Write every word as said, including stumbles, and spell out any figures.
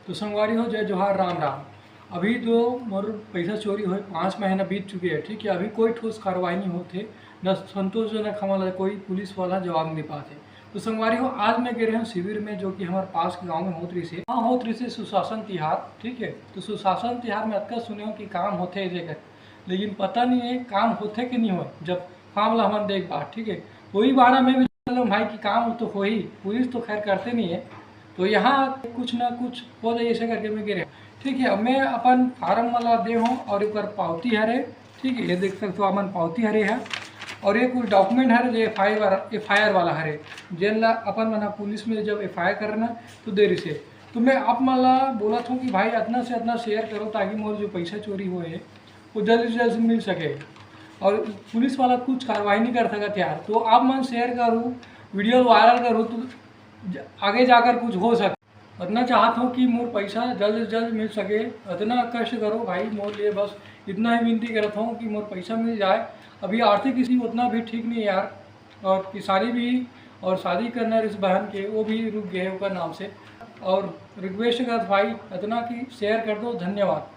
तो संगवारी हो, जय जोहार, राम राम। अभी जो मोर पैसा चोरी होए, पाँच महीना बीत चुके हे, ठीक है। अभी कोई ठोस कार्रवाई नहीं होत हे, न संतोषजनक हमन ला कोई पुलिस वाला जवाब नहीं पात हे। तो संगवारी हो, आज मैं गे रहे हूँ शिविर में, जो कि हमारे पास के गाँव में होत रहिसे। हाँ, होत रहिसे सुशासन तिहार, ठीक है। तो सुशासन तिहार में अतका सुने हूँ कि काम होथे ए जगह, लेकिन पता नहीं है काम होथे कि नहीं होए, जब काम ला हमन देख पात, ठीक है। तो वही बारे में भी बोलूँ भाई कि काम तो होही, पुलिस तो खैर करते नहीं है, तो यहाँ कुछ ना कुछ हो जाए, ऐसे करके मैं गे रहे हूँ, ठीक है। अब मैं अपन फार्म वाला दे हूँ और ओकर पावती हरे, ठीक है, ये देख सकते हो अपन पावती हरे है, और ये कुछ डॉक्यूमेंट हरे जो F I R, F I R वाला हरे, जेन ला अपन मन ह पुलिस में जब एफ आई आर करना तो दे रहिसे। तो मैं आप मन ला बोलत हूँ कि भाई अतना से अतना शेयर करो, ताकि मोर जो पैसा चोरी होए हे वो जल्द से जल्द मिल सके। और पुलिस वाला कुछ कार्रवाई नहीं कर सकत यार, तो आप मन शेयर करो, वीडियो वायरल करो, तो ज-, आगे जाकर कुछ हो सके। इतना चाहत हूँ कि मोर पैसा जल्द से जल्द मिल सके, इतना कष्ट करो भाई मोर लिए, बस इतना ही विनती करत हूँ कि मोर पैसा मिल जाए। अभी आर्थिक स्थिति उतना भी ठीक नहीं है यार, और किसानी भी और शादी करना इस बहन के, वो भी रुक गए ओकर नाम से। और रिक्वेस्ट करत भाई इतना कि शेयर कर दो। धन्यवाद।